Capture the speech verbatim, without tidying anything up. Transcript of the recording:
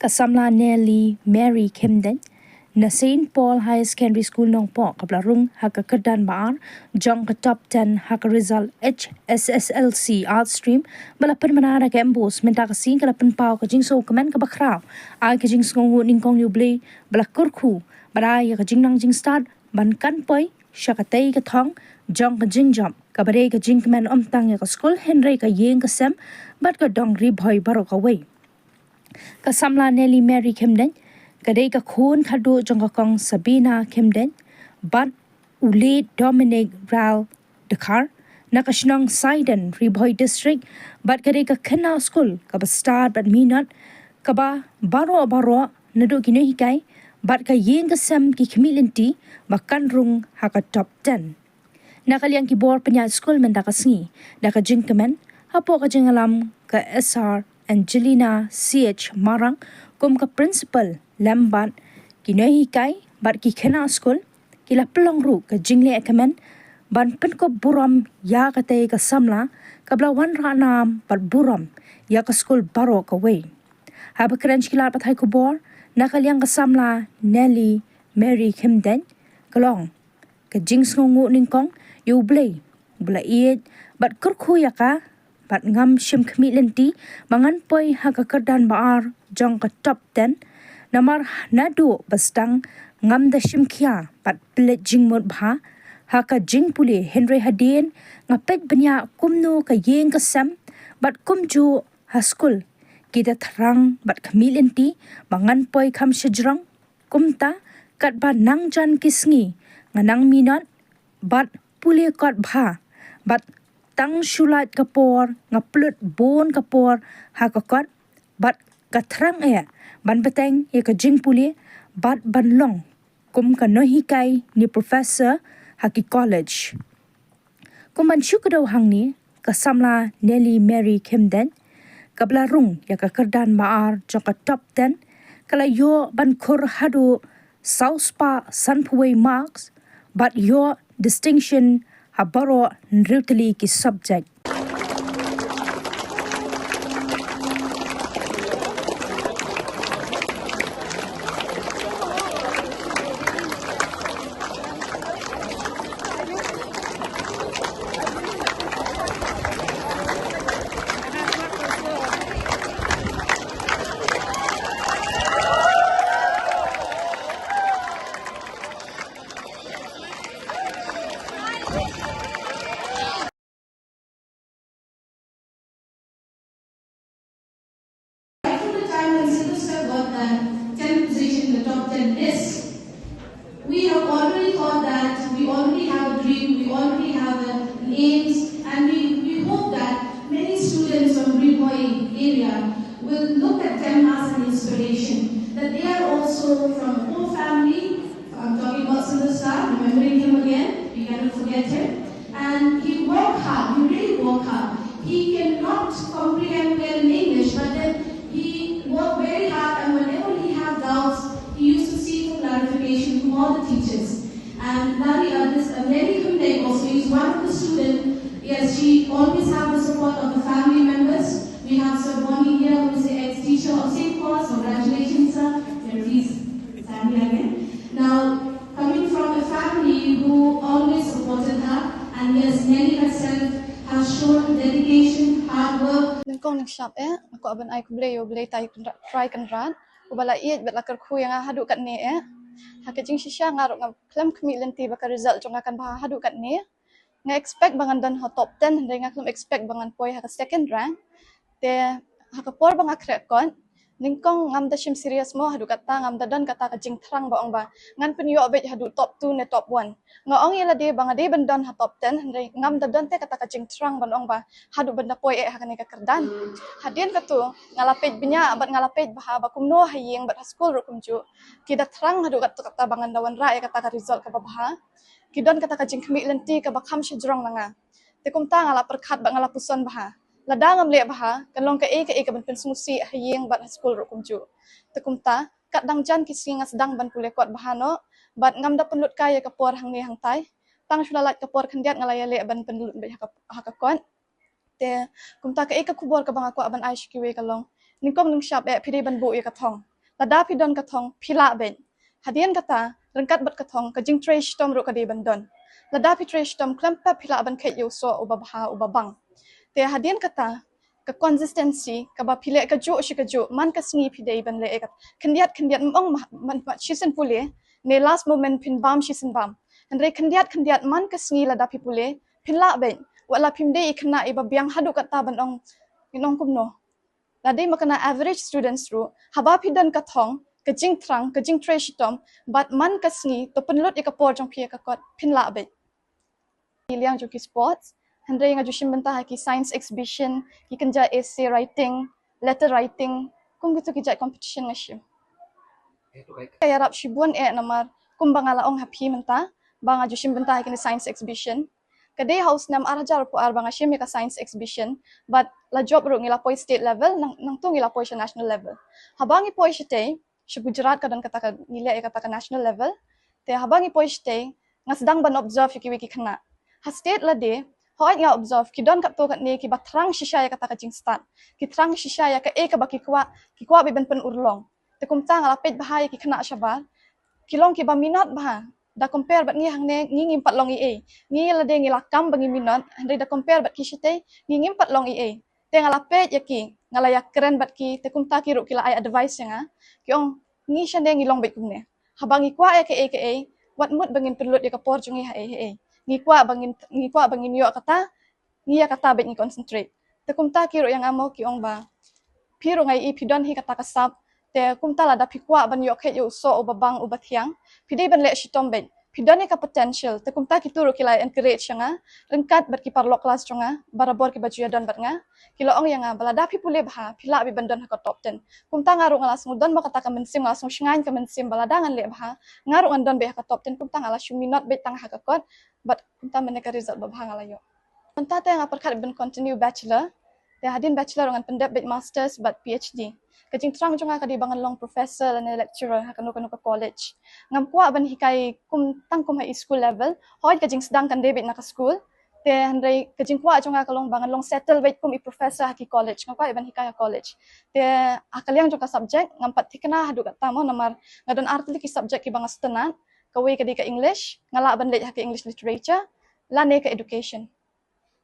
Ka samla Nellie Mary Khymdeit na Saint Paul Higher Secondary School Nongpoh kaba la rung ha ka kyrdan ba ar jong ka top ten ha ka result H S S L C Arts Stream ba la pynmynta da ka MBOSE mynta ka sngi ka la pynpaw ka jingsngewkmen kaba khraw, ai ka jingsngewnguh nyngkong ïa U Blei ba la kyrkhu bad ai ïa ka jingnang jingstad ban kan poi sha katei ka thong jong ka jingjop kaba dei ka jingkmen ym tang ïa ka skul hynrei ka ïing ka sem bad ka dong Ri Bhoi baroh kawei. Ka samla Nellie Mary Khymdeit ka dei ka khun khadduh jong ka kong Sabina Khymdeit bad u late Dominic Ral Dkhar na ka shnong Saiden, Ri Bhoi District, bad ka dei ka khynnah skul kaba stad bad minot, kaba baroh baroh naduh ki nonghikai bad ka ïing ka sem ki khmih lynti ba kan rung ha ka top ten. Na ka liang ki bor pynïaid skul mynta ka sngi da ka jingkmen hapoh ka jingïalam ka S R Angelina C H Marang kum ka principal lem bad ki nonghikai bad ki khynnah skul ki la pynlong ruh ka jingleh kmen ban pynkup burom ïa katei ka samla kaba la wanrah nam bad burom ïa ka skul baroh kawei. Haba kren sha ki lad pathai khubor na ka liang ka samla Nellie Mary Khymdeit ka long ka jingsngewnguh nyngkong ïa U Blei uba la ïeit bad kyrkhu ïa ka bad ngam shym khmih lynti ba ngan poi ha ka kyrdan ba ar jong ka top ten. Namar naduh ba sdang ngam da shim khia bad pynleit jingmut bha ha ka jingpule hynrei hadien nga peit bniah kumno ka ïing ka sem bad kumjuh ha skul ki da thrang bad khmih lynti ba ngan poi kham shajrong. Kumta katba nangjan ki sngi nga nang minot bad pule kot bha bad tang shu lait ka por nga pynlut bun ka por ha ka kot bad ka thrang eh ban bteng ïa ka jingpule bad ban long kum ka nonghikai ne professor ha ki college. Kum ban shu kdew hangne ka samla Nellie Mary Khymdeit kaba la rung ïa ka kyrdan ba ar jong ka top ten ka la ïoh ban khur haduh saw spah sanphew wei marks bad ïoh distinction ha baroh hynriew tylli ki subject. From the time when Silvester got that tenth position in the top ten list, we have already thought that we already have a dream, we already have a, an aims, and we, we hope that many students from Ri Bhoi area will look at them as an inspiration, that they are also from a poor family. I'm talking about Silver Star, remembering him again, we cannot forget him. And he worked hard, he really worked hard. He cannot comprehend well in English, but then he worked very hard, and whenever he had doubts, he used to seek for clarification from all the teachers. And Lari, uh, this, uh, Nelly Khymdeit also is one of the students. Yes, she always have the support of the family members. We have Sir Bonnie here, who is the ex-teacher of Saint Paul's. Congratulations, sir. Here, please stand here again. Now, coming from a family who always supported her, and yes, Nelly herself has shown dedication, hard work. Nyngkong nyngshap eh, nga kwah ban ai khublei ïa U Blei Trai Kynrad, Trai Kynrad, uba la ïeit bad la kyrkhu ïa nga haduh katne eh. Ha ka jingshisha nga ruh ngam khlem khmih lynti ba ka result jong nga kan bha haduh katne. Nga expect ba ngan don ha top ten, hynrei nga khlem expect ba ngan poi ha ka second rank. Te ha ka por ba nga khreh kot, nyngkong ngam da shim serious mo haduh katta, ngam da don kata ka jingthrang ba ong ba ngan pynïoh beit haduh top two ne top one. Nga ong ïa lade ba nga dei ban don ha top ten, hynrei ngam da don te kata ka jingthrang ban ong ba haduh ban da poi eh ha kane ka kyrdan. Hadien katu nga la peit bniah bad nga la peit bha ba kumno ha ïing bad ha skul ruh kumjuh ki da thrang haduh katta katta ba ngan da wanrah ïa kata ka result kaba bha. Ki don kata ka jingkhmih lynti kaba kham shajrong na nga. Te kumta nga la pyrkhat bad nga la puson bha. Lada ngam leh bha, kan long kaei kaei kaban pynsngewsih ha ïing bad ha skul ruh kumjuh. Te kumta, katba dang jan ki sngi nga sdang ban pule kot bha noh, bad ngam da pynlut kai ïa ka por hangne hangtai. Tang shu la lait ka por khyndiat nga la ïaleh ban pynlut beit ha ka, ha ka kot. Te kumta kaei ka khubor kaba nga kwah ban ai sha kiwei ka long, nyngkong nyngshap eh phi dei ban buh ïa ka thong. Lada phi don ka thong phi lah beit. Hadien kata, ryngkat bad ka thong ka jingtrei shitom ruh ka dei ban don. Lada phi trei shitom khlem pep phi lah ban kheit ïa u soh uba bha uba bang. Te hadien kata, ka consistency kaba phi leh kajuh shi kajuh, man ka sngi phi dei ban leh ïa ka khyndiat khyndiat, ym ong ma, man, ma shisien pule, ne last moment phin bam shisien bam. Hynrei khyndiat khyndiat man ka sngi lada phi pule, phin lah beit. Wat la phim dei i khynnah iba biang haduh katta ban ong, in ong kumno. Lada ma kane average students ruh, haba phi don ka thong, ka jingthrang, ka jingtrei shitom, bad man ka sngi, to pynlut ïa ka por jong phi ïa ka kot, phin lah beit. Ki liang jong ki sports, hynrei nga ju shim bynta ha ki science exhibition, ki kynja essay writing, letter writing, kum kitu ki jait competition nga shim. Ka ïarap shibun eh namar, kumba nga la ong ha phi mynta, ba nga ju shim bynta ha kine science exhibition. Ka dei ha u snem ar hajar arphew ar ba nga shim ïa ka science exhibition, bad la jop ruh ngi la poi state level, nang, nangtu ngi la poi sha national level. Haba ngi poi shatei, sha Gujarat ka don kata ka, ngi leh ïa kata ka national level. Te haba ngi poi shatei, nga sdang ban observe ïa kiwei ki khynnah. Ha state lade, hooid nga observe, ki don katto katne kiba thrang shisha ïa kata ka jingstad. Ki thrang shisha ïa kaei kaba ki kwah, ki kwah beit ban pynurlong. Te kumta nga la peit bha ïa ki khynnah shabar. Ki long kiba minot bha. Da compare bad ngi hangne, ngi ngim pat long ei ei. Ngi lade ngi la kam ba ngi minot, hynrei da compare bad ki shatei, ngi ngim pat long ei ei. Te nga la peit ïa ki, nga la ïakren bad ki, te kumta ki ruh ki la ai advice ïa nga. Ki ong, ngi shane ngi long beit kumne. Haba ngi kwah ïa kaei kaei, wat mut ba ngin pynlut ïa ka por jong ngi ha ei ha ei. Ngi kwah ba ngin, ngi kwah ba ngin ïoh kata, ngi ïa kata beit ngi concentrate. Te kumta ki ruh ïa nga mo ki ong ba, phi ruh nga ïohi phi don hi kata ka sap, te kumta lada phi kwah ban ïoh kheit ïa u soh uba bang uba thiang, phi dei ban leh shitom beit. Phi don ïa ka potential, te kumta kitu ruh ki la encourage ïa nga, ryngkat bad ki paralok klas jong nga, barabor kiba ju ïadon bad nga, ki la ong ïa nga, ba lada phi pule bha, phi lah beit ban don ha ka top ten. Kumta nga ruh nga la sngewdon bha kata ka mynsiem, nga la sngewshngaiñ ka mynsiem, ba lada ngan leh bha, nga ruh ngan don beit ha ka top ten, kumta nga la shu minot beit tang ha ka kot, bad kumta mynne ka result ba bha nga la ïoh. Mynta te nga pyrkhat ban continue bachelor. Te hadien bachelor ngan pyndep beit masters bad P H D. Ka jingthrang jong nga ka dei ba ngan long professor lane lecturer ha kano kano ka college. Ngam kwah ban hikai kum tang kum ha school level. Hooid ka jingsdang kan dei beit na ka school. Te hynrei ka jingkwah jong nga ka long ba ngan long settle beit kum i professor ha ki college. Ngam kwah ban hikai ha college. Te ha ka liang jong ka subject ngam pat thikna haduh katta mo namar nga don ar tylli ki subject kiba nga sngewtynnat. Kawei ka dei ka English, nga lah ban leit ha ka English literature, lane ka education.